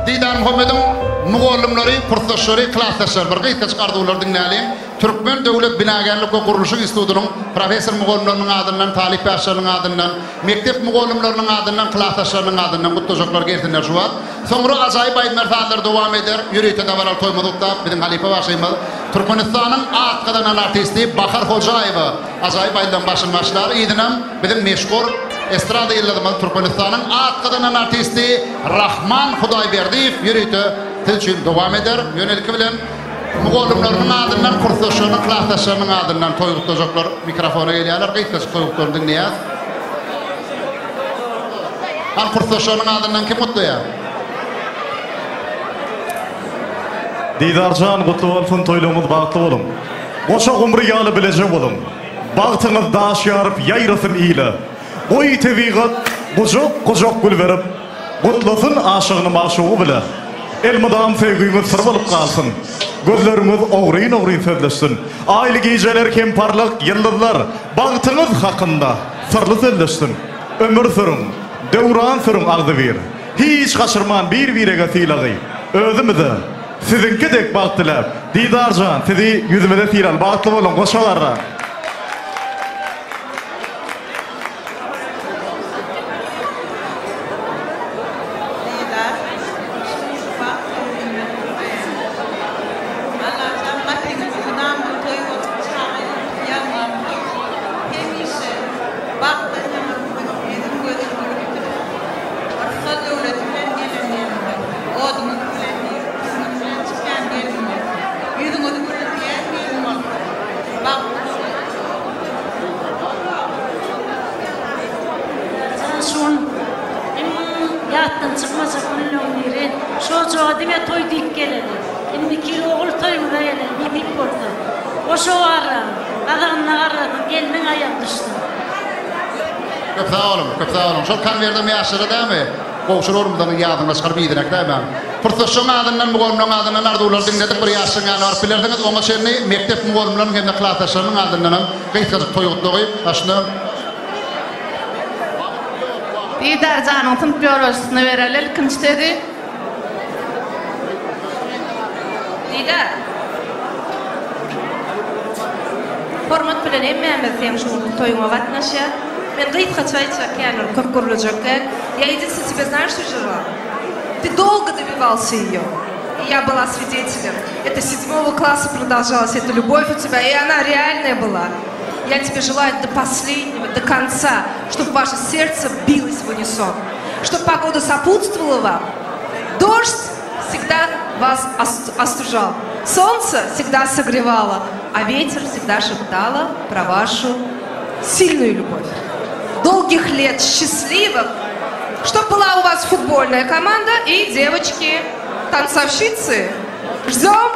Didarmuhammediň mugallymlary, kursdaşlary, klasdaşlary bir gysgajyk arzuwlary diňläliň. Türkmen döwlet binagärlik we gurluşyk institutynyň professor-mugallymlarynyň adyndan, talyp ýaşlarynyň adyndan, mekdep mugallymlarynyň adyndan, klasdaşlarynyň adyndan gutlajaklar gelsinler şu wagt. Soňra ajaýyp aýdymlar-sazlar dowam eder. Ýörite dabaraly toýumyzy gutlap, biziň halypa bagşymyz, Türkmenistanyň at gazanan artisti Bahar Hojaýewa ajaýyp aýdymlaryň başyny başlar. Yzynam biziň meşhur estrada ýyldyzymyz, Türkmenistanyň at gazanan artisti Rahman Hudaýberdiýew ýörite siz üçin dowam eder. Ýöne ilki bilen mugallymlarynyň adyndan, kursdaşlarynyň, klasdaşlarynyň adyndan toý gutlajaklar mikrofona gelýärler. Gysgajyk toý gutlaryny diňleýäs. Hany kursdaşlarynyň adyndan kim gutlaýar? Didarjan gutly bolsun toýlaryňyz bagtly boluň. Goşa gumry ýaly bileje boluň. Bagtyňyz daş ýaryp ýaýrasyn ile. Goý tebigat gujak gujak gül berip, gutlasyn aşygyny magşugy bile. Elmydam söýgüňiz syr bolup galsyn. Gözleriňiz ogryn-ogryn sözleşsin. Aýly gijeler hem parlak ýyldyzlar bagtyňyz hakynda syrly sözleşsin. Ömür sürüň, döwran sürüň agzybir. Hiç gaçyrman bir-birege sylagy. Özümize siziňki dek bagt diläp. Didarjan, sizi ýüzümize sylaly. Bagtly boluň, goşa garra. Didar, şu günki bagt ömrümden unutmaýan. Allajan batyňyz mydama toý bolup, çaga ýüzüňiz ýalňyz bolsun. Hemişe bagtdan ýaňa siziň ýüzüň gözüň gülüp dursun. Rysgal döwleti bilen gelen gelin bolsun. Oduňyz bilen girip, tütüňiz bilen çykýan gelin bolsun. Ýüzüňizi güldürýän gelin bolsun. Bagtly boluň. Jan şu gün iň ýatdan çykmajak günleň biri. Şu ojaga diňe toý diýip geleli. Indiki ýyl ogul toýumyza geleli, nesip bolsa. Goşa barlaň, gazagynda garrasyn, gelniň aýagy düşsün. Köp sag boluň, köp sag boluň. Şol konwerdem ýaşlara dämi? Gowşur oglumyzam ýadyňdan çykaryp yzyna äkidäýmäň. Pursatşyň adyndan, mugallymlaryň adyndan arzuwlary diňledik. Bir ýaşlaryň ýanyna baryp bilersiňiz. Oňa çenli mekdep mugallymlarynyň hem-de klasdaşlarynyň adyndanam gysgajyk toý gutlagy başyna. Didar janyň synp ýolbaşçysyna bereli ilkinji sözi. Didar. Hormat bilen hemmämiz seň şu günki toýuňa gatnaşýas. Men gysgaça aýtjak kän bir köp gürlejek däl. Я единственное тебе знаешь что желаю? Ты долго добивался ее. И я была свидетелем. Это с седьмого класса продолжалась эта любовь у тебя, и она реальная была. Я тебе желаю до последнего, до конца, чтобы ваше сердце билось в унисон, чтобы погода сопутствовала вам, дождь всегда вас остужал, солнце всегда согревало, а ветер всегда шептало про вашу сильную любовь. Долгих лет, счастливых, чтобы была у вас футбольная команда и девочки-танцовщицы. Ждем!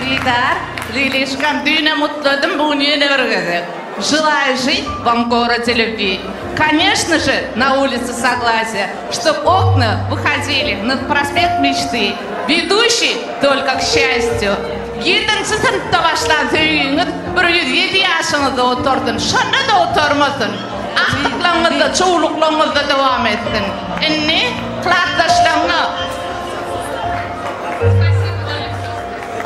Didar, Lilişkam düýnem gutladym, bu gün ýene bir gezek. Желаю жить вам в городе любви. Конечно же, на улице Согласия, чтоб окна выходили на проспект Мечты, ведущий только к счастью. Ýedinji synpda başlan söýgiňiz bir 107 ýaşyňyzda otursyn, şonda-da oturmasyn. Agtyklaryňyzda, çowluklaryňyzda dowam etsin. Indi klasdaşlaryňa.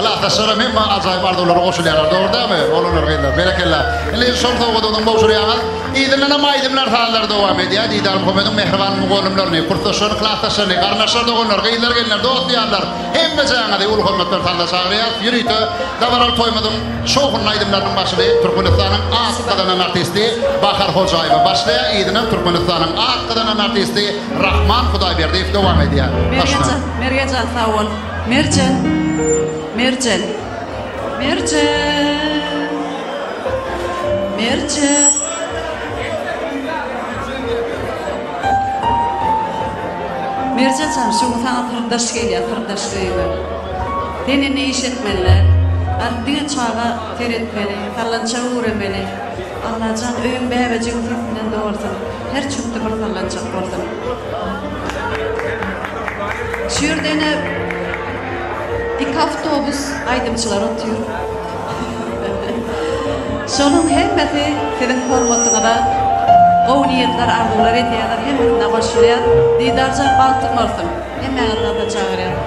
Klasdaşlaram hemme ajaýyp arzuwlara goşulýarlar, dogry dälmi, oglanlar, gyzlar? Berekella. Indi şol sowgadyňyzy gowşurýaňyz. Yzyndanam aýdymlar, sazlar dowam edýär. Didar Muhammediň mähriban mugallymlaryny, kursdaşlaryny, klasdaşlaryny, garyndaşlar, doganlar, gyzlar, gelinler, dost-ýarlar, hemmejaňyzy uly hormat bilen salda çagyrýarys. Ýörite dabaraly toýumyzyň şowhunly aýdymlarynyň başyny Türkmenistanyň at gazanan artisti Bahar Hojaýewa başlaýar, yzynam Türkmenistanyň at gazanan artisti Rahman Hudaýberdiýew dowam edýär. Mergenjan, Mergenjan sag bol. Merjen, Merjen, Merjen, Merjen. Merjen jan, şu gün saňa syrdaş gelýär, syrdaş söýgi. Sen indi iş etmeli däl. Artyk diňe çaga seretmeli, sallançak üwremeli. Allajan, öýüň bäbejigiň sesinden dolsun. Her çöpde bir sallançak bolsun. Şu ýerde ine iki awtobus aýdymçylar otyr. Şonuň hemmesi siziň hormatyňyza. Gowy niýetler, arzuwlar edýärler. Hemmesine goşulýas. Didarjan bagtyň bolsun. Hemmäňizi gazda çagyrýas.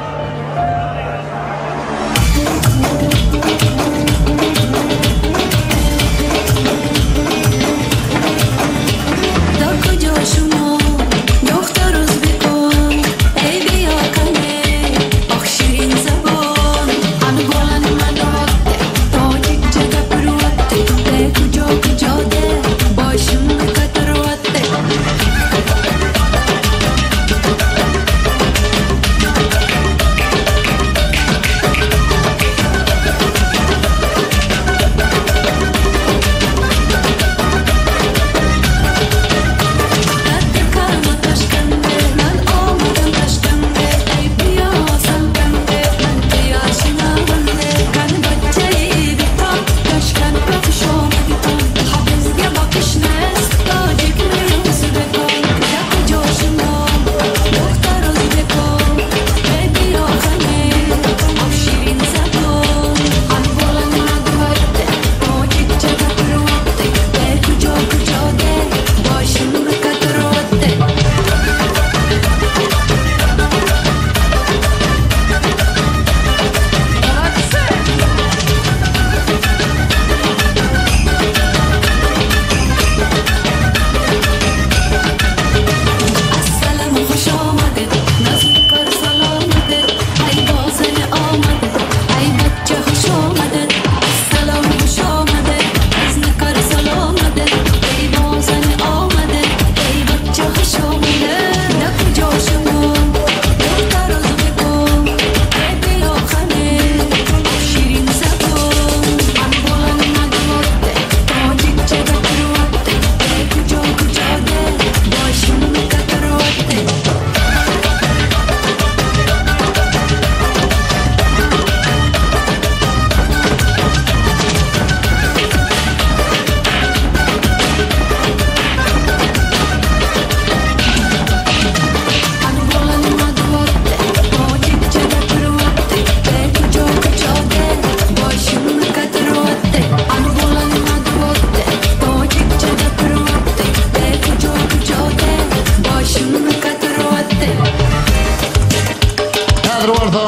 Häzir bolsa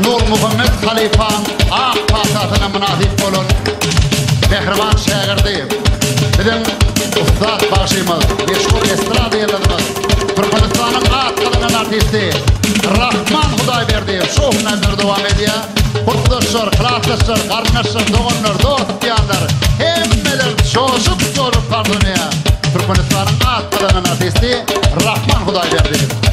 Nurmuhammet halypaň ak patasyna mynasyp bolan mähriban şägirdi, biziň ussat bagşymyz, meşhur estrada ýyldyzymyz, Türkmenistanyň at gazanan artisti Rahman Hudaýberdiýew şowhun-aýdymlary dowam edýär. Gurpdaşlar, klasdaşlar, garyndaşlar, doganlar, dost-ýarlar, hemmeler joşup-joşup tans oýnaýar. Türkmenistanyň at gazanan artisti Rahman Hudaýberdiýew.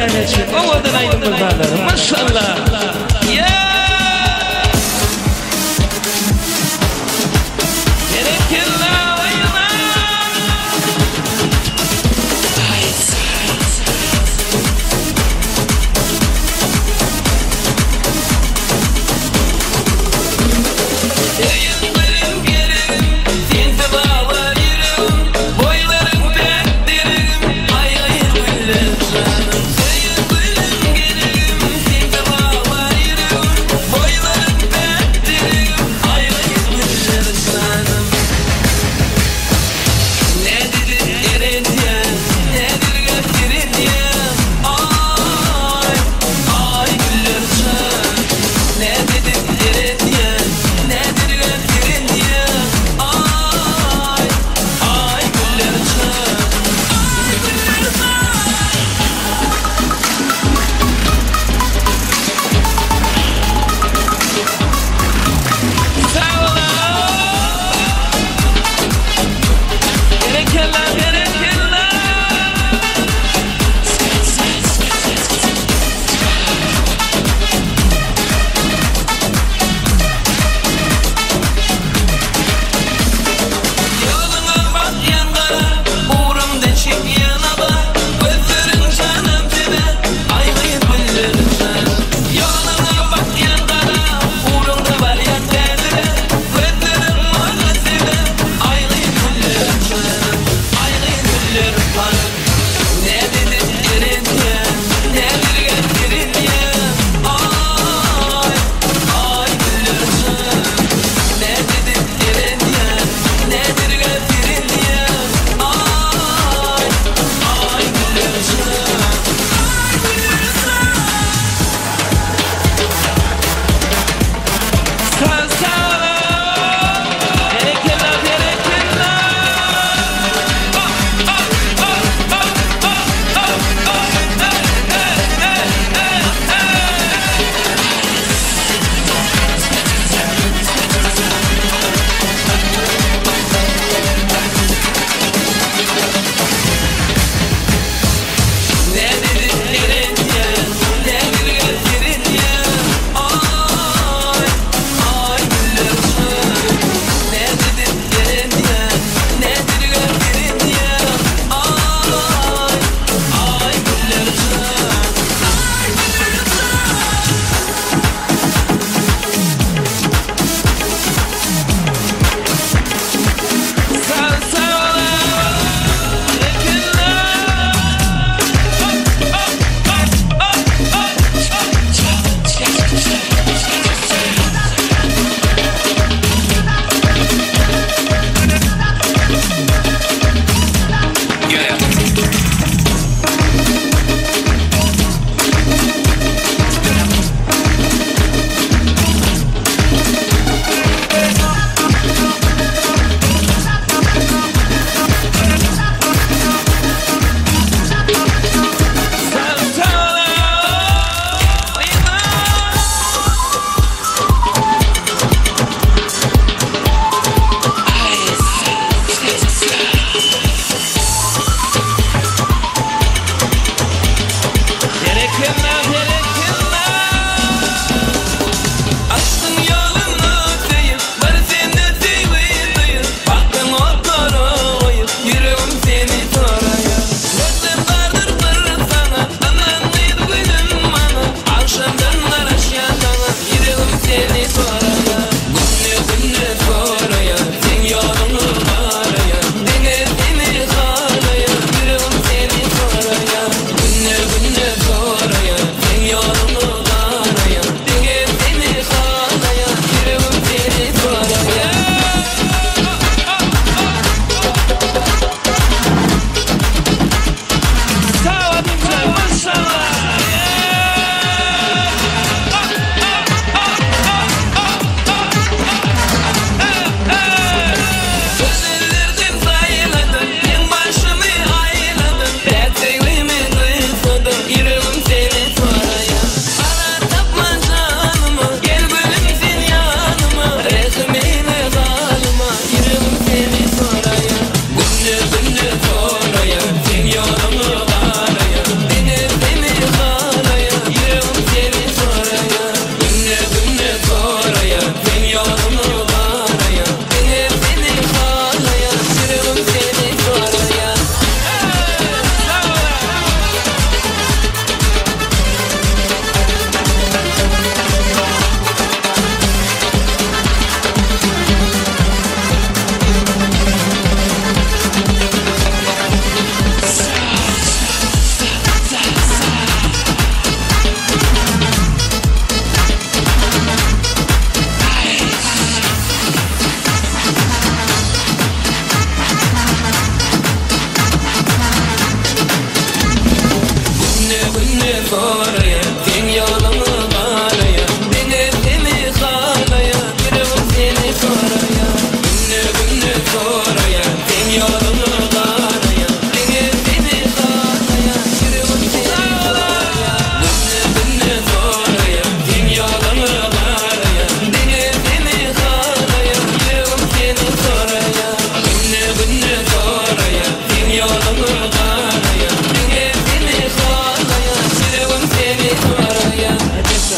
Näme üçin owadan aýdymyz barlar. Maşallah. Ýa! Berekella oýna! Söýün gülüm geregim, sensiz aglar ýüregim, Boýlaryň päk deregim, aý-aý güller janym. Söýün gülüm geregim, sensiz aglar.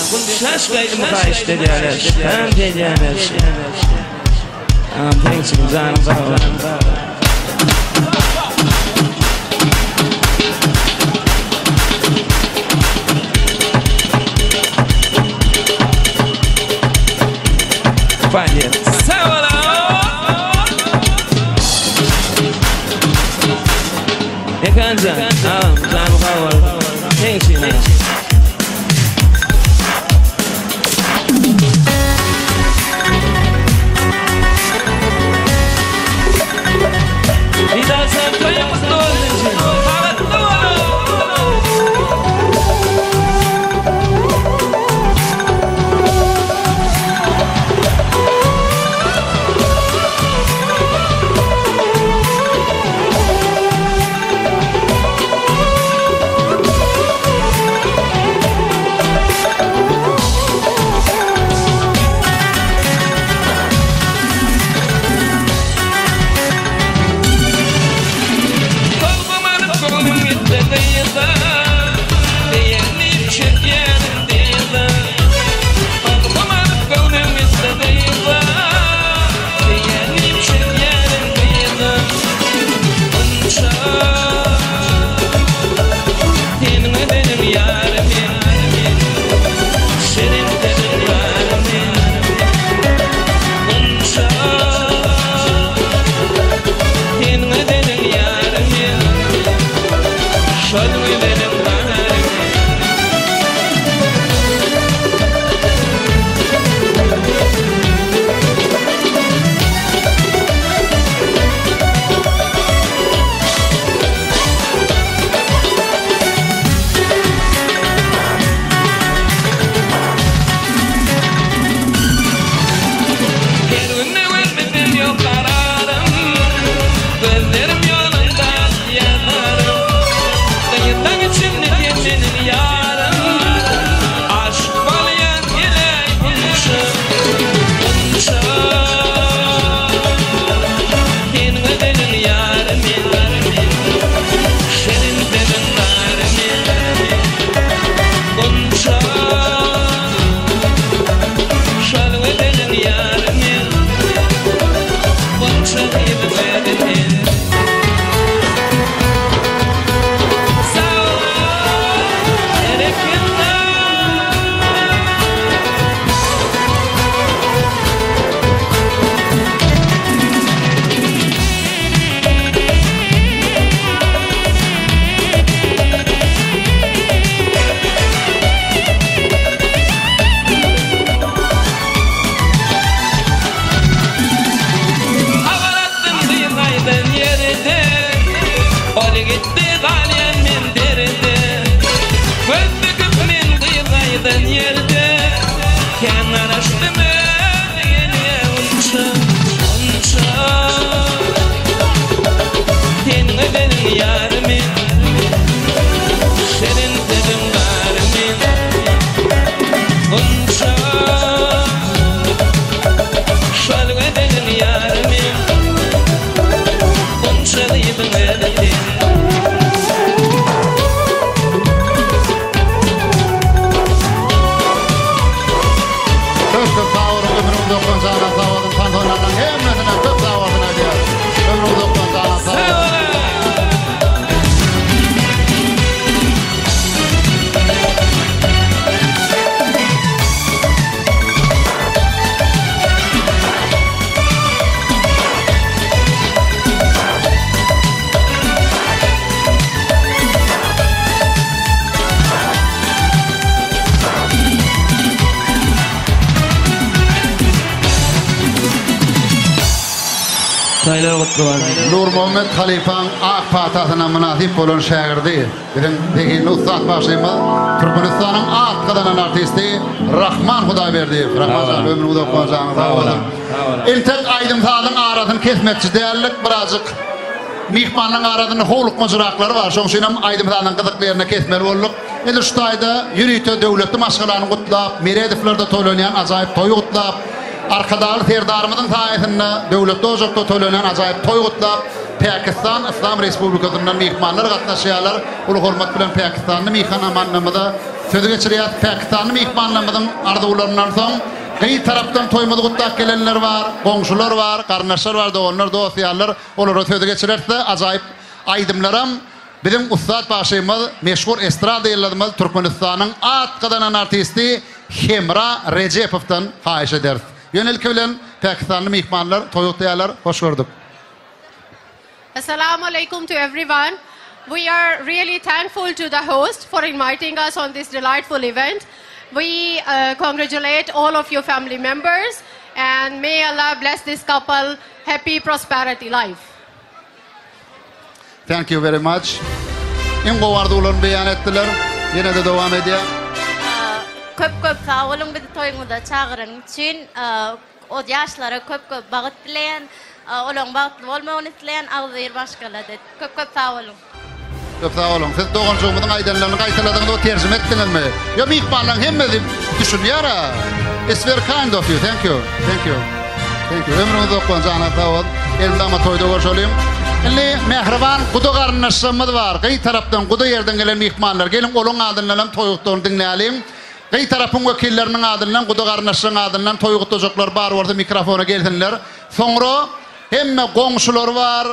Şaşka aýdymy haýyşt edýärler. Tans edýärler. Agam seň üçin janyň sag bolsun. Sag bol Mekanjan, agam janyň sag bolsun. Seň üçin agam. Didarjan toýuň gutly bolsun Bagtly boluň. Kalbym alyp göwnüm gitdi gyza, Diýendim çekýänim dyza. Kalbym alyp göwnüm gitdi gyza, Diýendim çekýänim dyza. Gunça, seniň özeniň ýary men, Şirin sözüň bary men. Gunça, seniň özeniň ýary men, Şol gözeliň bary men. Her günde görmesem ýok kararym, Gözlerim ýolunda ýanarym. Gyýylaň içinde sen meniň ýarym, Aşyk bolýan geläý gunça, gunça. Sen gözeliň ýary men, Şirin sözüň bary men, Gunça. Şol gözeliň ýary men, Gunça gyzyň özi sen. Sag bol, berekella. Habar atdym gyz gaýdan ýerde, Ol gitdi galýan men derde. Göz dikip men gyz gaýdan ýerde, Kän garaşdym özi gelýänçä, Gunça. Sen gözeliň ýary men, Şirin sözüň bary men, Gunça. Şol gözeliň ýary men, Gunça gyzyň özi sen. Köp köp sag boluň ömrüň uzak bolsun janyň sag bolsun tans oýnanlaň hemmesine köp sag bolsun aýdýas ömrüň uzak bolsun janyň sag bolsun. Toýlar gutly bolsun. Nurmuhammet halypaň ak patasyna mynasyp bolan şägirdi, biziň zehinli ussat bagşymyz, Türkmenistanyň at gazanan artisti Rahman Hudaýberdiýew. Rahman jan, ömrüň uzak bolsun, janyň sag bolsun. Entek aýdym-sazyň arasyny kesmekçi däldik, birazjyk myhmanlaryň arasynda howlukmajyraklary bar, şoň üçinem aýdym-sazyň gyzykly ýerinde kesmeli bolduk. Indi şu taýda ýörite döwletli maşgalany gutlap, Meredowlarda toýlanýan ajaýyp toýy gutlap, Arkadagly Serdarymyzyň saýasynda döwletli ojakda toýlanýan ajaýyp toýy gutlap, Päkistan Yslam Respublikasyndan myhmanlar gatnaşýarlar. Uly hormat bilen päkistanly myhanamanlarymyza. Sözi geçirýäs Pakistanly myhmanlarymyzyň arzuwlaryndan soň gyz tarapdan toýumyzy gutlap gelenler bar, goňşular bar, garyndaşlar bar, doganlar, dost-ýarlar olara sözi geçireris-de ajaýyp aýdymlaram biziň ussat bagşymyz, meşhur estrada ýyldyzymyz Türkmenistanyň at gazanan artisti Hemra Rejepowdan haýyş ederis. Ýöne ilki bilen pakistanly myhmanlar toý gutlaýarlar, hoş gördük. Assalamu alaikum to everyone. We are really thankful to the host for inviting us on this delightful event. We uh, congratulate all of your family members and may Allah bless this couple happy prosperity life. Thank you very much. Iň gowy arzuwlaryny beýan etdiler. Ýene-de dowam edýär. Köp köp sag boluň bizi toýuňyza çagyranyň üçin. O ýaşlara köp köp bagyt dileýän. Olaň bagtly bolmagyny isleýän agzybir maşgalada. Köp köp sag boluň. Köp sag boluň. Siz doganjygymyzyň aýdanlaryny gaýtaladyňyz we terjime etdiňizmi? Ýa myhmanlaryň hemmesi düşünýär-ä. It's very kind of you. Thank you. Thank you. Thank you. Ömrüňiz uzak bolsun, janyňyz sag bolsun. Elmydama toýda görşeliň. Indi mähriban guda garyndaşlarymyz bar. Gyz tarapdan, guda ýerden gelen myhmanlar. Geliň, olaň adyndan hem toý gutlagyny diňläliň. Gyz tarapyň wekilleriniň adyndan, guda garyndaşlaryň adyndan toý gutlajaklar bar bolsa mikrofona gelsinler. Soňra hemme goňşulary bar,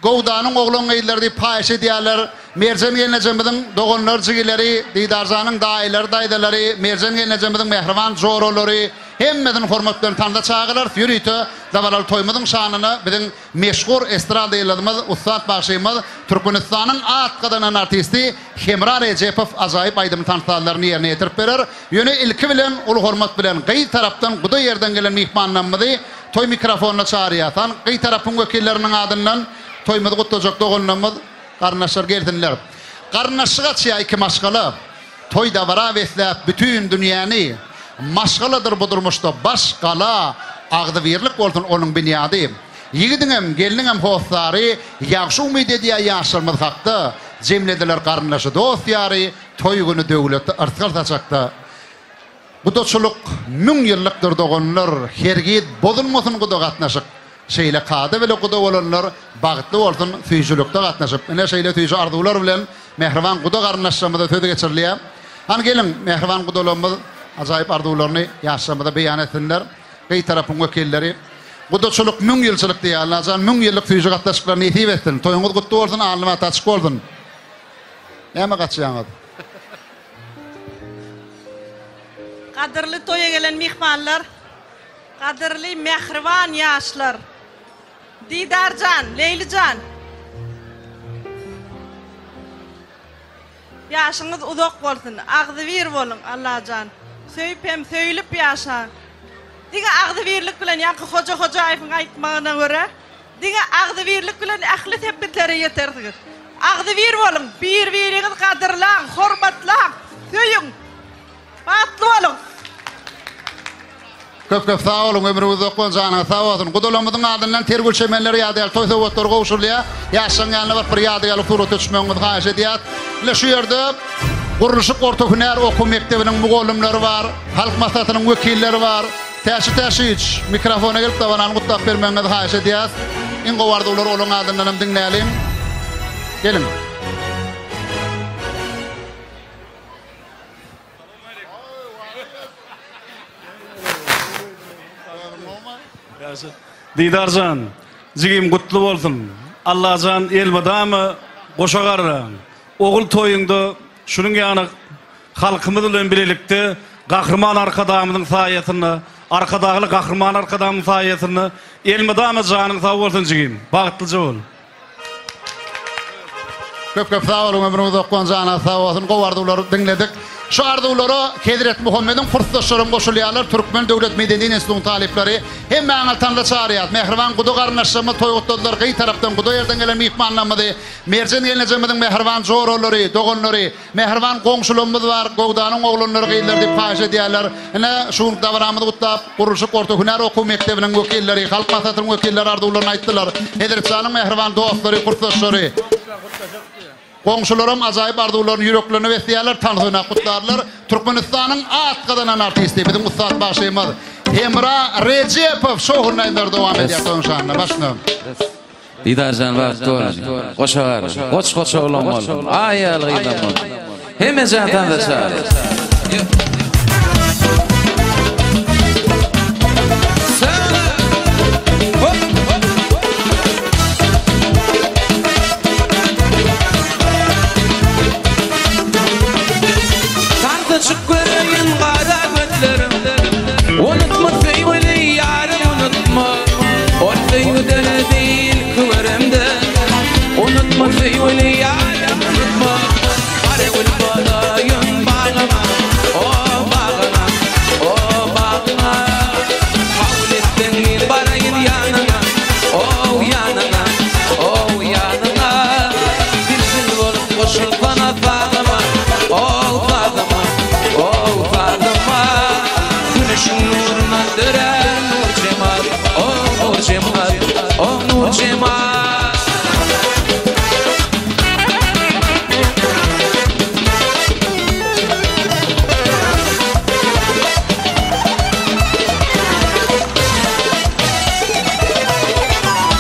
Gowdanyň oglan-gyzlary diýip haýyş edýärler. Merjen gelnejemiziň doganlar, jigileri, Didarjanyň daýylary, daýzalary, Merjen gelnejemiziň mähriban joralary, hemmesini hormat bilen tansa çagyrarys. Ýörite dabaraly toýumyzyň şanyna biziň meşhur estrada ýyldyzymyz, ussat bagşymyz, Türkmenistanyň at gazanan artisti Hemra Rejepow ajaýyp aýdym-tans sazlaryny ýerine ýetirip berer. Ýöne ilki bilen uly hormat bilen gyz tarapdan guda ýerden gelen myhmanlarymyzy toý mikrofonyna çagyrýas. Hany gyz tarapyň wekilleriniň adyndan toýumyzy gutlajak doganlarymyz, garyndaşlar gelsinler. Garyndaşlyk açýar iki maşgala. Toý dabara besläp bütin dünýäni. Maşgaladyr bu durmuşda baş gala, Agzybirlik bolsun onuň binýady. Ýigidiňem, gelniňem hossary, Ýagşy umyt edýär ýaşlarymyz hakda. Jemlediler garyndaşy, dost-ýary, Toý güni döwletli yrsgal saçakda. Gudaçylyk müň ýyllykdyr doganlar, Hergiz bozulmasyn guda gatnaşyk. Şeýle kada bile guda bolanlar, Bagtly bolsun süýjülikde gatnaşyp. Ine şeýle süýji arzuwlar bilen mähriban guda garyndaşlarymyza söz geçirilýär. Hany geliň, mähriban gudalarymyz ajaýyp arzuwlaryny ýaşlarymyza beýan etsinler. Gyz tarapyň wekilleri. Gudaçylyk müň ýylçylyk diýýär. Allajan müň ýyllyk süýji gatnaşyklar nesip etsin. Toýuňyz gutly bolsun, alny bagty açyk bolsun. Näme gaçýaňyz? Gadyrly toýa gelen myhmanlar, gadyrly mähriban ýaşlar! Didar jan, Leýli jan! Ýaşyňyz uzak bolsun, agzybir boluň, Allajan! Söýüp hem söýülip ýaşaň! Diňe agzybirlik bilen, ýaňky Hoja Hojaýewiň aýtmagyna görä, diňe agzybirlik bilen ähli sepgitlere ýetersiňiz. Agzybir boluň, bir-biriňizi gadyrlaň, hormatlaň, söýüň! Bagtly boluň! Köp köp sag boluň ömrüňiz uzak bolsun janyňyz sag bolsun. Gudalarymyzyň adyndan ter gül çemenleri ýadygärlik toý sowgatlary gowşurylýar. Ýaşlaryň ýanyna baryp bir ýadygärlik surata düşmegiňizi haýyş edýäs. Ine şu ýerde Gurluşyk orta hünär okuw mekdebiniň mugallymlary bar, Halk maslahatynyň wekilleri bar. Täşli Täşiç, mikrofona gelip dabarany gutlap bermegiňizi haýyş edýäs. Iň gowy arzuwlary olaryň adyndan hem diňläliň. Geliň. Didarjan, jigim gutly bolsun. Allajan elmydama goşa garra. Ogul toýuňda şunuň ýaly halkymyz bilen bilelikde Gahryman Arkadagymyzyň saýasynda, Arkadagly Gahryman Arkadagymyzyň saýasynda elmydama janyň sag bolsun jigim. Bagtlyja bol. Köp köp sag boluň ömrüňiz uzak bolsun janyňyz sag bolsun gowy arzuwlary diňledik. Şu arzuwlara Hezreti Muhammediň kursdaşlaram goşulýarlar Türkmen döwlet medeniýet institutynyň talyplary hemmäňizi tansa çagyrýas. Mähriban guda garyndaşlarymyz toý gutladylar gyz tarapdan guda ýerden gelen myhmanlarymyzy Merjen gelnejemiziň mähriban joralary, doganlary, mähriban goňşularymyz bar, Gowdanyň oglanlary, gyzlary diýip haýyş edýärler. Ine, şu günki dabaramyzy gutlap, Gurluşyk orta hünär okuw mekdebiniň wekilleri, Halk Maslahatynyň wekilleri arzuwlaryny aýtdylar. Hezretjanyň mähriban dostlary, kursdaşlary, goňşularam ajaýyp arzuwlaryny ýüreklerine besleýärler, tans oýnap gutlarlar. Türkmenistanyň at gazanan artisti, biziň ussat bagşymyz Hemra Rejepow şowhunly aýdymlary dowam edýär toýuň şanyna. Başyna. Didarjan bagtly bolsun. Goşa gar. Goç goç oglan bolsun. Aý ýaly gyzam bolsun. Hemme jan tansa çagyr. Tansa çyk göreýin gara gözleriň. Unutma söýgüli ýarym unutma. Ol söýgüden değil köweremde. Unutma söýgüli ýarym unutma. Gara gül bolaýyn bagyňa, o bagyňa, o bagyňa. Kabul etseň men baraýyn ýanyňa, o ýanyňa, o ýanyňa. Bilbil bolup goşulsana sazyma, o sazyma, o sazyma. Güneşiň nurundan dörän nur jemal, o nur jemal, o nur jemal.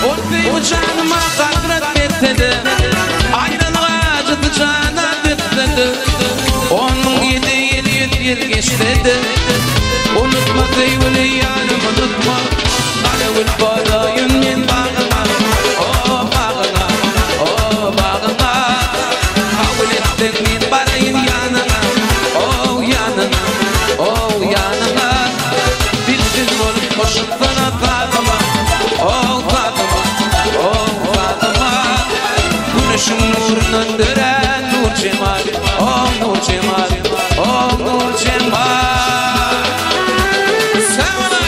Ol söýgi janyma hasrat betsedi, Aýralyk ajysy jana betsedi, Onuň ýedi ýyl ýüz ýyl geçsedi, Unutma söýgüli ýarym unutma, Gara gül bolaýyn men bagyňa, O bagyňa, o bagyňa. Kabul etseň men baraýyn ýanyňa, O ýanyňa, o ýanyňa. Bilbil bolup goşulsana sazyma, O sazyma, o sazyma. Güneşiň nurundan dörän nur jemal, O nur jemal, o nur jemal. Sag bola!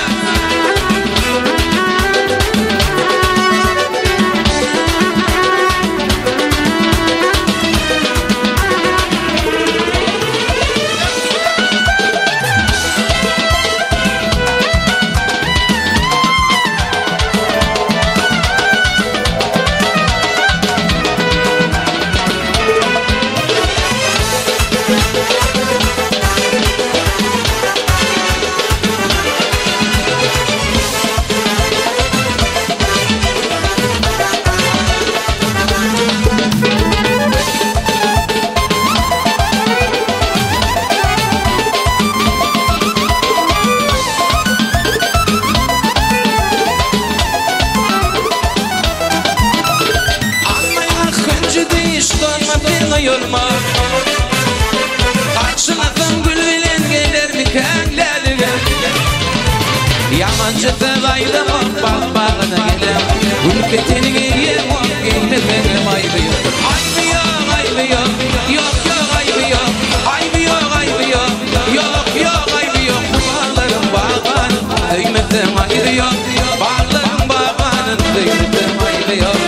Almaýar hünji diş dolma sen oýulma. Garşylasaň gül bilen gelermikäň lälige. Ýamanjy söz aýdamok bag bagyna gelem. Gül keteni geýemok geýmeseňem aýby ýok. Aýby ýok, aýby ýok, ýok, ýok aýby ýok. Aýby ýok, aýby ýok, ýok, ýok aýby ýok. Bu baglaryň bagbanyn söýmesem aýby ýok. Baglaryň bagbanyn söýmesem aýby ýok.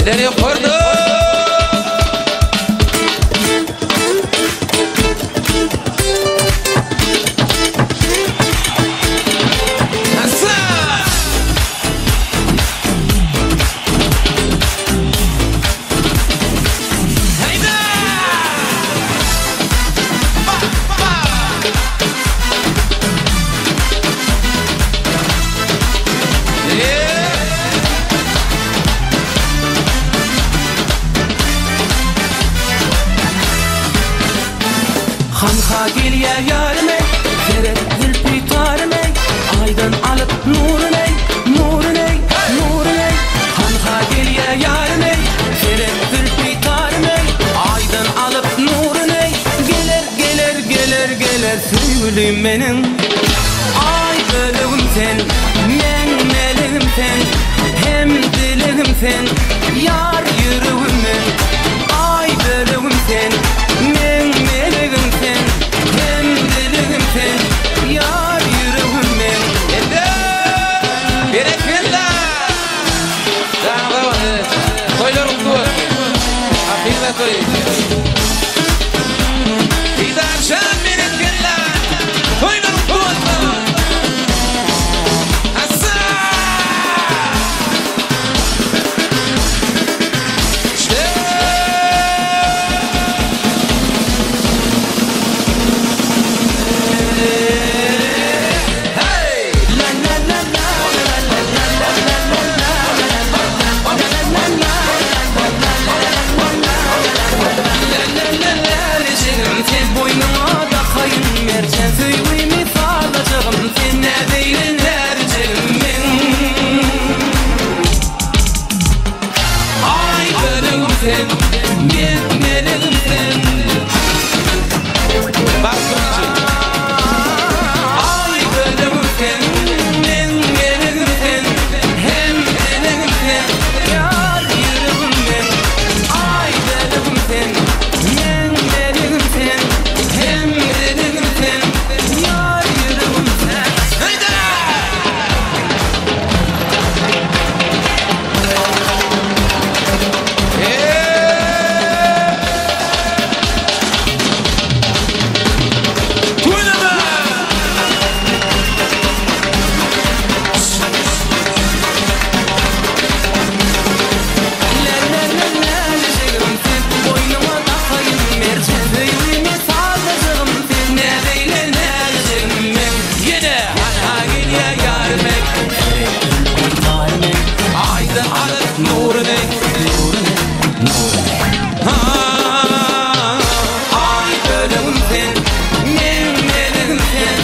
Eller ýokarda! Hanha gelýär ýarym eý, Seret zülpi tarym eý, Aýdan alyp nurun eý, Nurun eý, nurun eý. Hanha gelýär ýarym eý, Seret zülpi tarym eý, Aýdan alyp nurun eý, Geler, geler, geler, geler söýgülim meniň. Aý bölegim sen, meň melegim sen, Hem dilegim sen, ýar ýüregim men. Aý bölegim sen, meň melegim sen, Hem dilegim sen, ýar ýüregim men. Berekella! Janyň sag bolsun. Toýlar gutly bolsun. Hakyky toý. Didarjan berekella! Toýlar gutly bolsun. Assa! Sen boýnuňa dakaýyn merjen Söýgimi sazlajagym sen näzeýle näzijegim meň Aý bölegim sen, men melegim sen Aý bölegim sen, men melegim sen Hem dilegim sen, ýar ýüregim men Aý bölegim sen, men melegim sen Hem dilegim sen, ýar ýüregim sen Lälejegim sen boýnuňa dakaýyn merjen Söýgimi sazlajagym sen näzeýle näzijegim men Ýene hanha gelýär ýarym eý Aýdan alyp nuruny Aý bölegim sen, meň melegim sen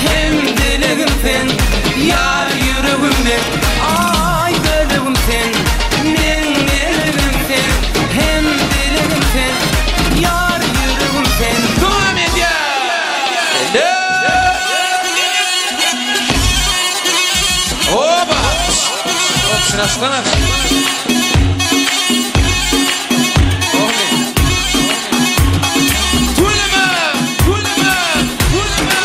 Hem dilegim sen, ýar ýüregim men Aý bölegim sen, meň melegim sen Hem dilegim sen, ýar ýüregim sen Dowam edýär! Oba! Şunaşkana. Tüweleme! Tüweleme! Tüweleme!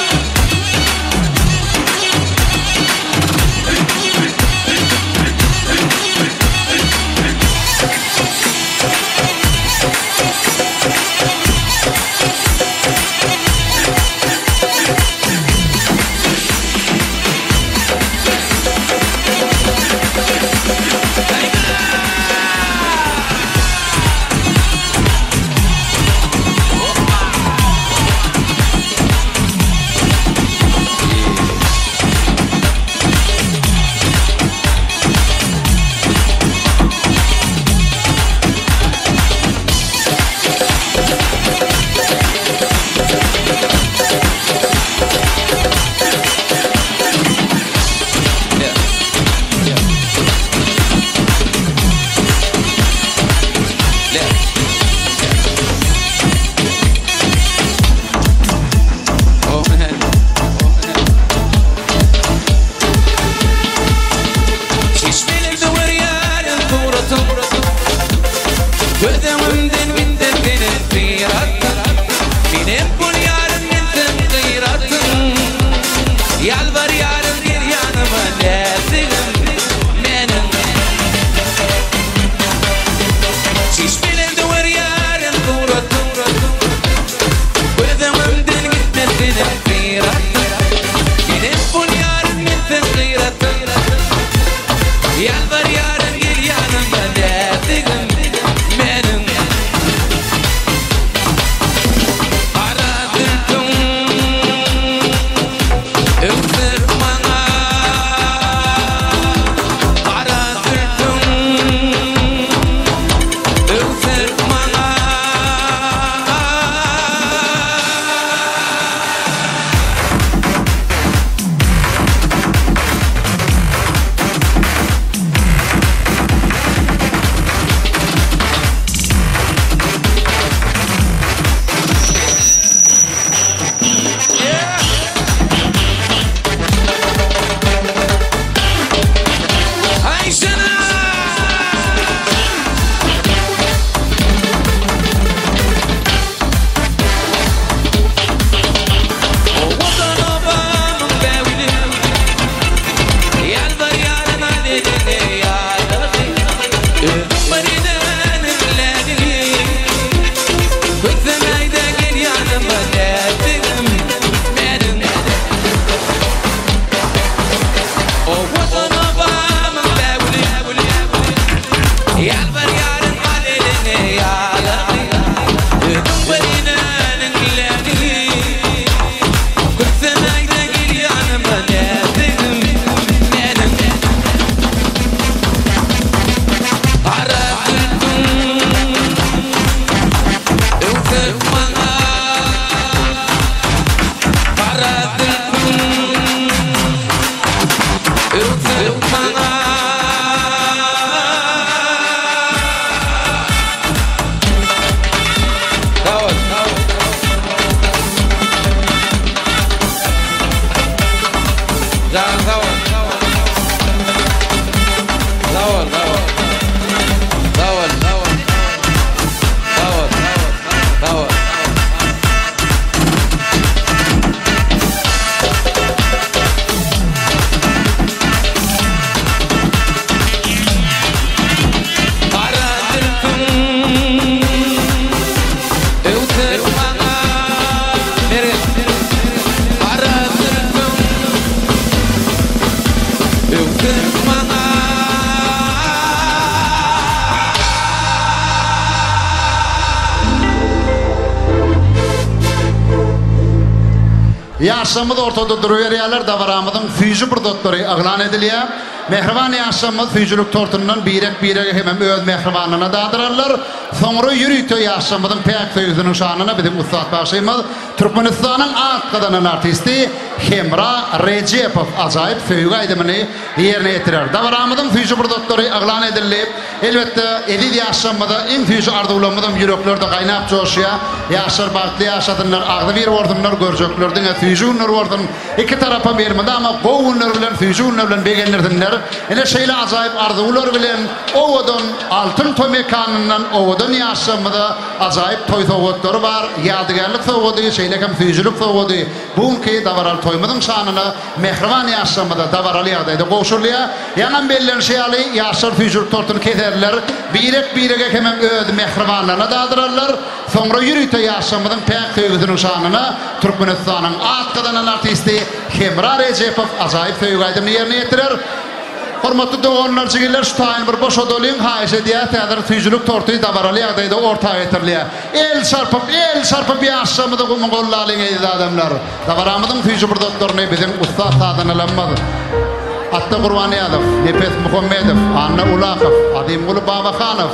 Gara zülpüň öwsüp maňa. Sag bol. Janyň sag bol. Sag bol, sag bol. Sag bol, sag bol. Sag bol, sag bol. Gara zülpüň öwsüp maňa. Mergen. Gara zülpüň öwsüp maňa. Ýaşlarymyz ortada duruberýärler, dabaramyzyň süýji pursatlary yglan edilýär. Mähriban ýaşlarymyz süýjülik tortundan birek-birege hemem öz mähribanyna dadyrarlar. Soňra ýörite ýaşlarymyzyň päk söýgüsiniň şanyna biziň ussat bagşymyz, Türkmenistanyň at gazanan artisti Hemra Rejepow ajaýyp söýgi aýdymyny ýerine ýetirer. Dabaramyzyň süýji pursatlary yglan edildi. Elbetde, eziz ýaşlarymyza iň süýji arzuwlarymyzam ýüreklerde gaýnap joşýar. Ýaşlar bagtly ýaşasynlar, agzybir bolsunlar, görjekler diňe süýji günler bolsun. Iki tarapam elmydama gowy günler bilen, süýji günler bilen begendirsinler. Ine şeýle ajaýyp arzuwlar bilen owadan Altyn toý mekanyndan owadan ýaşlarymyza ajaýyp toý sowgatlary bar. Ýadygärlik sowgady, şeýle hem süýjülik sowgady bu günki dabaraly toýumyzyň şanyna mähriban ýaşlarymyza dabaraly ýagdaýda gowşurylýar. Ýaňam bellenişi ýaly, ýaşlar süýjülik tortuny keserler, birek-birege hemem öz mähribanlaryna dadyrarlar. Soňra ýörite ýaşlarymyzyň päk söýgüsiniň şanyna Türkmenistanyň at gazanan artisti Hemra Rejepow ajaýyp söýgi aýdymyny ýerine ýetirer. Hormatly doganlar, jigiler, şu taýyny bir boşadalyň, haýyş edýäs, häzir süýjülik torty dabaraly ýagdaýda orta getirilýär. El çarpyp, el çarpyp ýaşlarymyzy gumyň gollalyň eziz adamlar. Dabaramyzyň süýji pursatlaryny biziň ussat sazandalarymyz Atda Gurbannyýazow, Nepes Muhammedow, Anna Ulakow, Azymguly Babahanow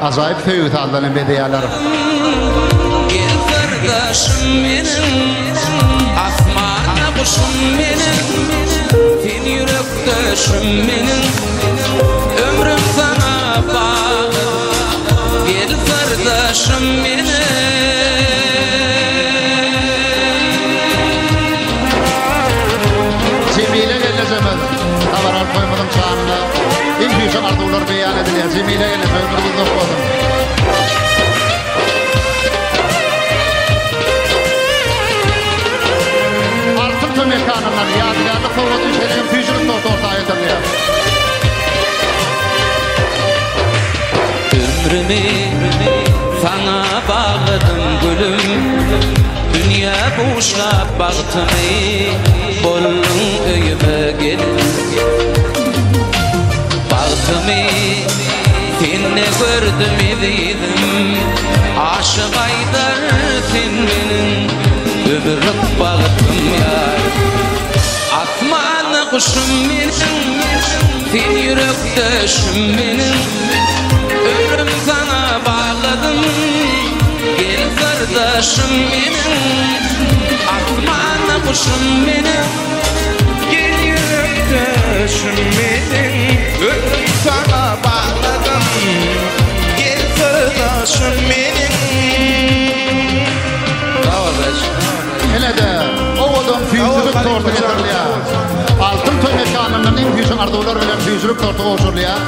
ajaýyp söýgi sazlaryny bezeýärler. Gel syrdaşym meniň, asmanda guşum meniň, Sen ýürekdeşim meniň, ömrüm saňa bagly, Gel syrdaşym meniň. Jemile gelnejemiz dabaraly toýumyzyň şanyna iň süýji arzuwlar beýan edilýär. Jemile gelneje ömrüňiz uzak bolsun. Altyn toý mekanyndan ýadygärlik sowgady şeýle hem süýjülik torty orta getirilýär. Ömrümi saňa bagladym gülüm Dünýä buşlap bagtymy Bolduň öýüme gelin Bagtymy sende gördüm ezizim Aşyk aýdar sen meniň Ömürlik bagtym ýar Asmanda guşum meniň, sen ýürekdeşim meniň, Ömrüm saňa bagladym, gel syrdaşym meniň. Asmanda guşum meniň, gel ýürekdeşim meniň, Ömrüm saňa bagladym, gel syrdaşym meniň. Sag bol Daş. Ine-de, owadan süýjülik torty getirilýär. Altyn toý mekanyndan iň süýji arzuwlar bilen süýjülik torty gowşurylýar.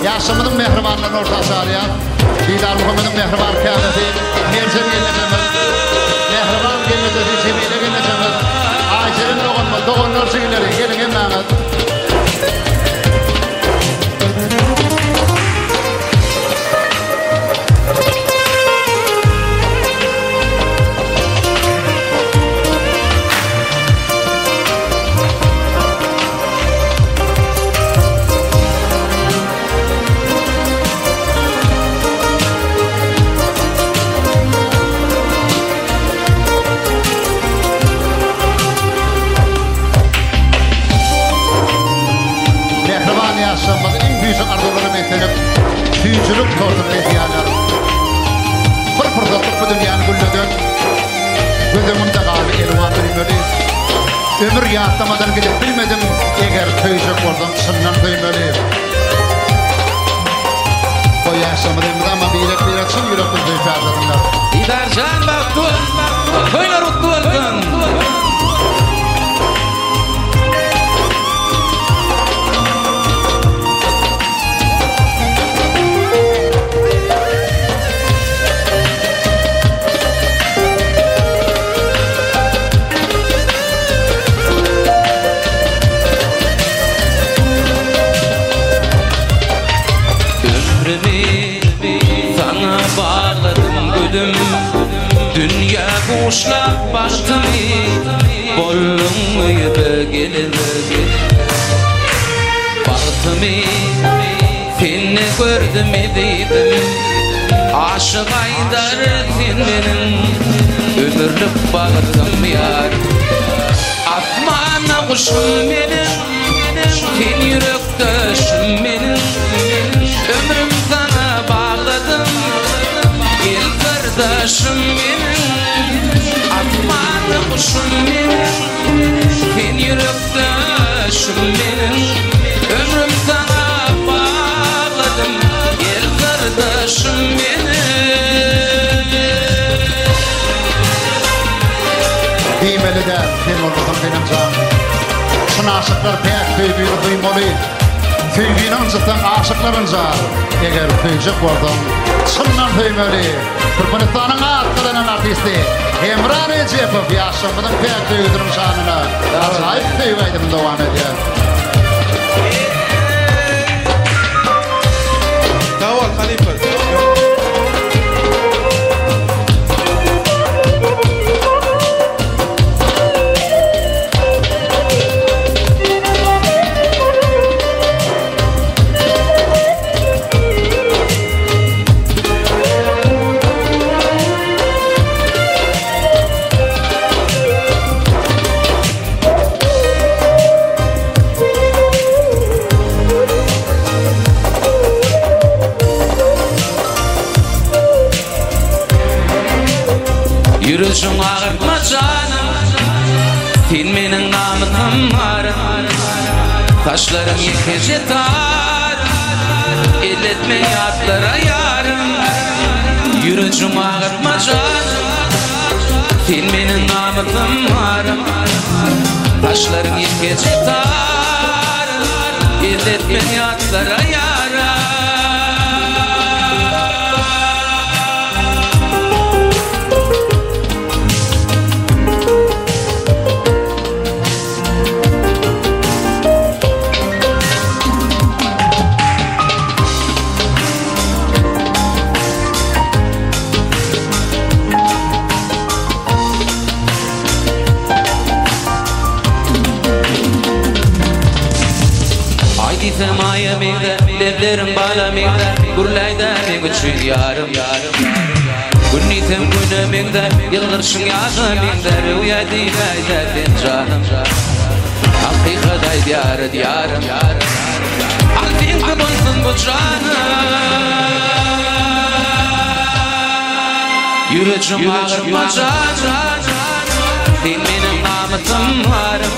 Ýaşlarymyzyň mähribanlaryny orta çagyrýar. Didarmuhammediň mähriban käbesi Merjen gelnejemiz, mähriban gelnejesi Jemile gelnejemiz, Aýjeren doganymyz, doganlar jigileri, geliň hemmäňiz. Mähriban ýaşlarymyz iň süýji arzuwlara beslenip, süýjülik tortuny kesýärler. Bir pursatlyk bu dünýäni gülleden, göz öňümde galdy elwan düwmeli. Ömür ýatlamadan gidip bilmedim, Eger söýjek bolsaň çyndan söýmeli. Goý ýaşlarymyz elmydama birek-birek çyn ýürekden söýüp ýaşasynlar. Didarjan bagtly bol, toýlar gutly bolsun! Ömrümi saňa bagladym gülüm Dünýä buşlap bagtymy Bolduň öýüme gelin Bagtymy Sende gördüm ezizim Aşyk aýdar sen meniň Ömürlik bagtym ýar Asmanda guşum meniň Sen ýürekdeşim meniň Ömrüm saňa bagladym Gel syrdaşym meniň Asmanda guşum meniň Sen ýürekdeşim meniň Ömrüm saňa bagladym Gel gardaşym meniň. Diýmeli däl, sen bolmasaň senem jan. Çyn aşyklar päk söýgini duýmaly. Söýgini ynjytsaň aşyklar ynjar. Eger söýjek bolsaň, çyndan söýmeli. Türkmenistanyň at gazanan artisti Hemra Rejepow ýaşlarymyzyň päk söýgüsiniň şanyna ajaýyp söýgi aýdymyny dowam edýär. Sag bol halypa. Ýürejiň agyrtma janym Sen meniň namysym arym Saçlaryň ýekeje tar Elletme ýatlara ýarym Ýürejiň agyrtma janym Sen meniň namysym arym Saçlaryň ýekeje tar Elletme ýatlara ýarym. Aý diýsem aýa meňze, lebleriň bala meňze, Gürläýdä meň üçin ýarym. Gün diýsem güne meňze, ýylgyrşyň ýaza meňze, Röwýa diýläýdä sen janym. Hakykat aýdýar diýarym. Al seňki bolsun bu janym. Ýürejim agyrma janym. Sen meniň namysym arym.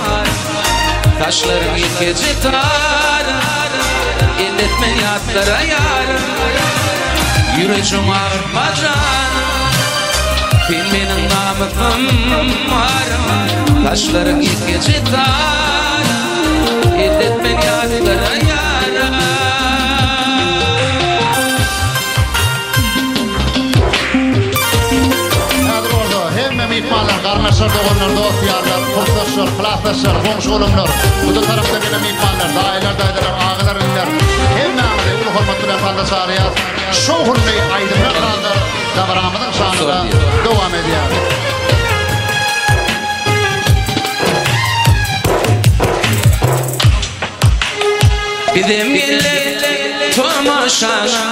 Saçlaryň ýekeje tarym. Elletme ýatlara ýarym. Ýürejim agyrma janym. Sen meniň namysym arym. Saçlaryň ýekeje tarym. Elletme ýatlara ýarym. Häzir bolsa hemme myhmanlar, garyndaşlar, doganlar, dost-ýarlar, kursdaşlar, klasdaşlar, goňşy-golamlar, bu-da tarapdan gelen myhmanlar, daýylar, daýzalar, agalar, iniler, hemmäňizi uly hormat bilen sanda çagyrýas. Şowhunly aýdymlar, sazlar dabaramyzyň şanyna dowam edýär. Bizem geldik tomaşaňa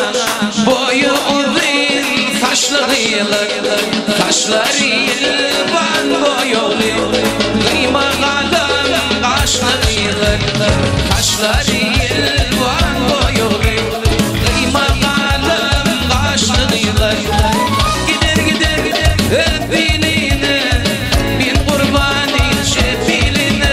Boýy uzyn saçly gyýylyk Saçlary ýylban boýagly Gyýma galam gaşly gyýylyk Saçlary ýylban boýagly Gyýma galam gaşly gyýylyk Gider gider öp biline Men gurban ilçe biline.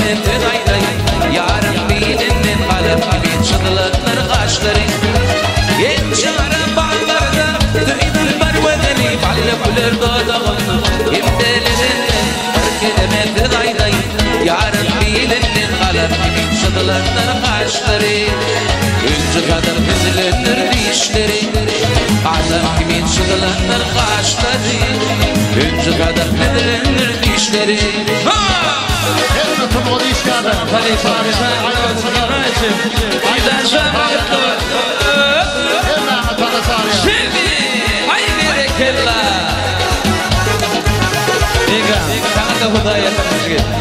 keleme söz aýdaýyn Ýaryň bilinden galam kibi çyzylandyr gaşlary Enji gara baglarda söýdüm bir gözeli Bally güler dodagynda hem-de lebinden Bir keleme söz aýdaýyn Ýaryň bilinden galam kibi çyzylandyr gaşlary Ünji gadam süzülendir dişleri Galam kimin çyzylandyr gaşlary Ünji gadam süzülendir dişleri Ha! Hemme sungat işgärleri, Hemmäňe tanyş arýan. Şimdi, aý berekella! Begam, saňa-da Hudaý ýakynlyk etsin.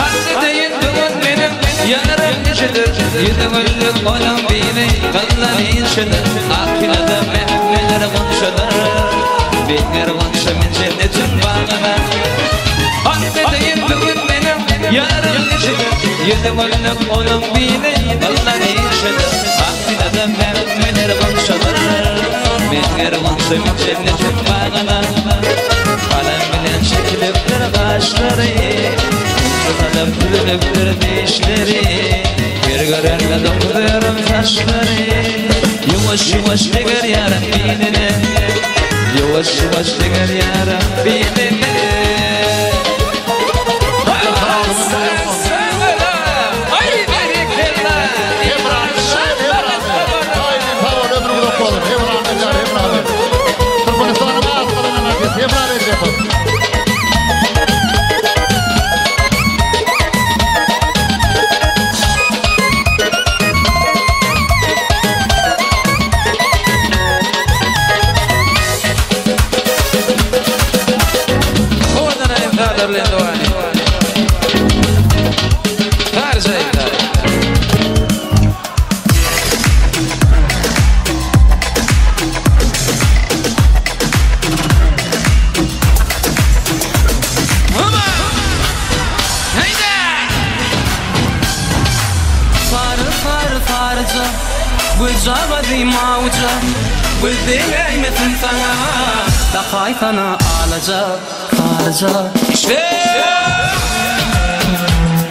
Asly deýin dogan meniň ýarym nişedir, Ýüzi güllük onuň biri gyzlar işidir, Ak pilada mähmeler gonçalar, Beger gonça men jennetiň bagyna. Asly deýin dogan meniň ýarym nişedir, Ýüzi güllük onuň biri gyzlar işidir, Ak pilada mähmeler gonçalar, Meger gonça men jennetiň bagyna. Galam bilen çekilipdir gaşlary, Inçe galam düzülipdir dişleri, Her görende dokuzyarym saçlary, Ýuwaş-ýuwaş deger ýarym biline, Ýuwaş-ýuwaş deger ýarym biline. Türkmenistanyň at gazanan artisti Hemra Rejepow. Owadan aýdym sazlar bilen dowam edýär. Saryja aýdymlar. Sary sary saryja Gözjagazy mawuja Göz degäýmesin saňa Dakaýsana alaja Saryja Işle!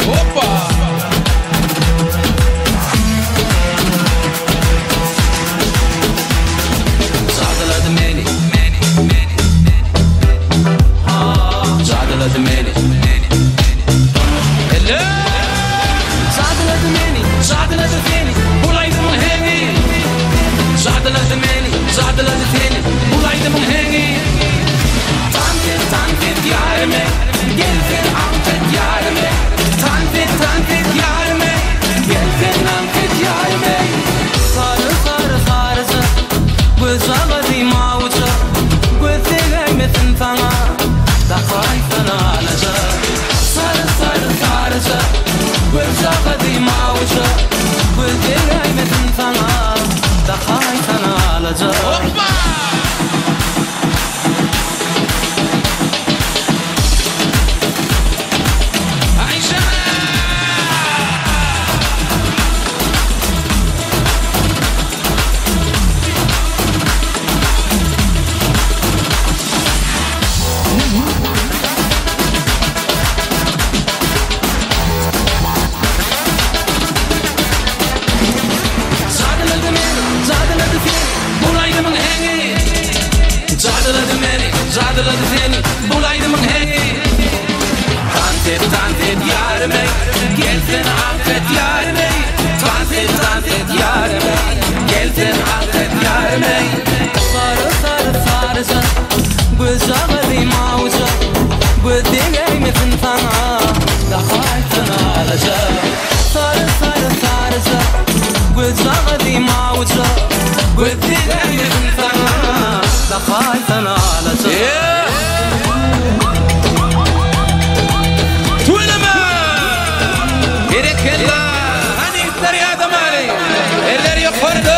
Hoppa! Jadylady meni Jadylady meni Elle! Jadylady meni Jadylady seni Bul aýdymyň heňi Jadylady meni Jadylady seni Bul aýdymyň heňi Tans et tans et ýarym ey Gel sen ant et ýarym ey Tans et tans et ýarym ey Gel sen ant et ýarym ey Sary sary saryja Gözjagazy mawuja Göz degäýmesin saňa Dakaýsana alaja Sary sary saryja Gözjagazy mawuja Göz degäýmesin saňa Dakaýsana alaja Hoppa! Aýşa! Jadylady meni, jadylady seni Bul aýdymyň heňi Jadylady meni, jadylady seni Bul aýdymyň heňi Tans et, tans et ýarym eý Gel sen ant et ýarym eý Tans et, tans et ýarym eý Gel sen ant et ýarym eý Sary sary saryja Gözjagazy mawuja Göz degäýmesin saňa Dakaýsana alaja Sary sary saryja Gözjagazy mawuja Göz degäýmesin saňa Dakaýsana alaja Tüweleme! Berekella! Hany ýigitler ýadamaly! Eller ýokarda!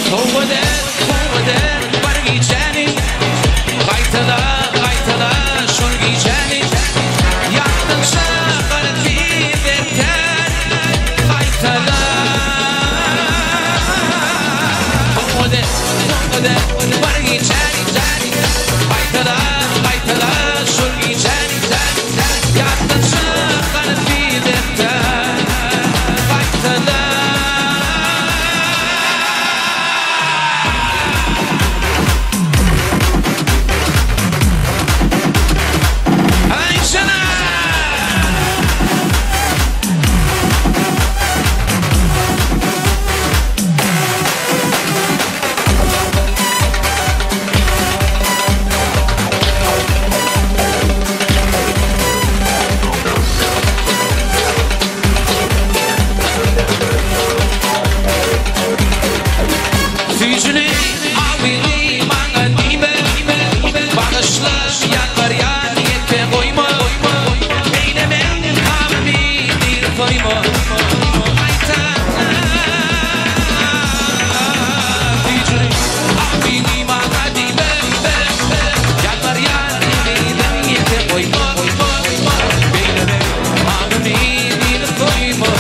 Sowgat et, sowgat et bir gijäni Gaýtala, gaýtala şol gijäni Ýatdan çykar tiz erten Gaýtala Sowgat et, sowgat et bir gijäni Gaýtala, gaýtala şol gijäni Ýatdan çykar tiz erten Gaýtala. Süýjüli awyly maňa diýme, Bagyşla, ýalbarýan ýeke goýma, Beýle meň gamymy diri soýma, Gaýta Süýjüli awyly maňa diýme, Ýalbarýan ezizim ýeke goýma, Beýle meň gamymy diri soýma,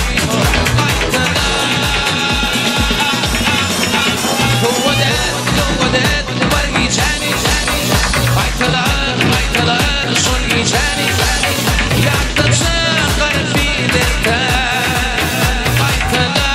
Gaýtala. Sowgat et, sowgat et bir gijäni Gaýtala, gaýtala şol gijäni Ýatdan çykar bir erte Gaýtala.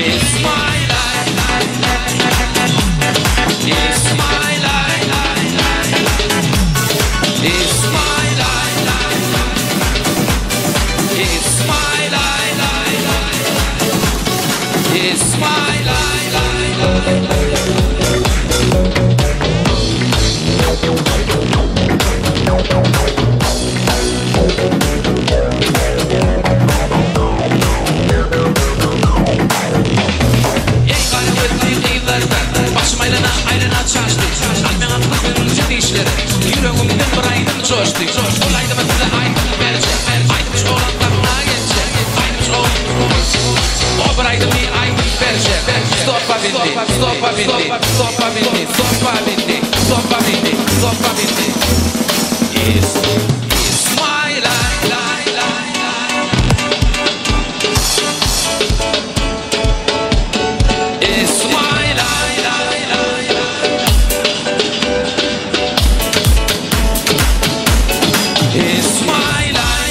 It's my life. It's my life. It's my life. It's my life. It's my life. Eý gara gözli gyzlardan Başym aýlana aýlana çaşdy Al meň gyzgynja dişleri Ýüregimden bir aýdym joşdy Ol aýdymy size aýdyp berjek Aýdymçy oglan saňa geljek Aýdymçy oglan O bir aýdymy aýdyp berjek Stopa bindi Stopa bindi Stopa bindi Stopa bindi Stopa bindi Stopa bindi It's It's my life It's my life It's my life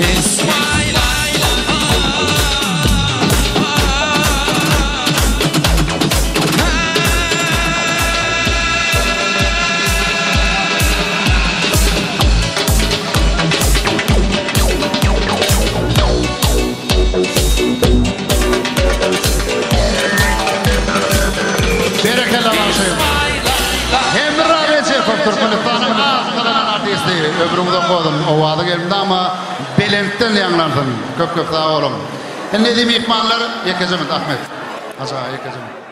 It's my life Berekella bagşy. Hemra Rejepow Türkmenistanyň at gazanan artisti. Ömrüň uzak bolsun. Owazy elmydama belentden ýaňlansyn. Köp köp sag boluň. Indi myhmanlar ýekeje minut Ahmet. Hajy aga ýekeje minut.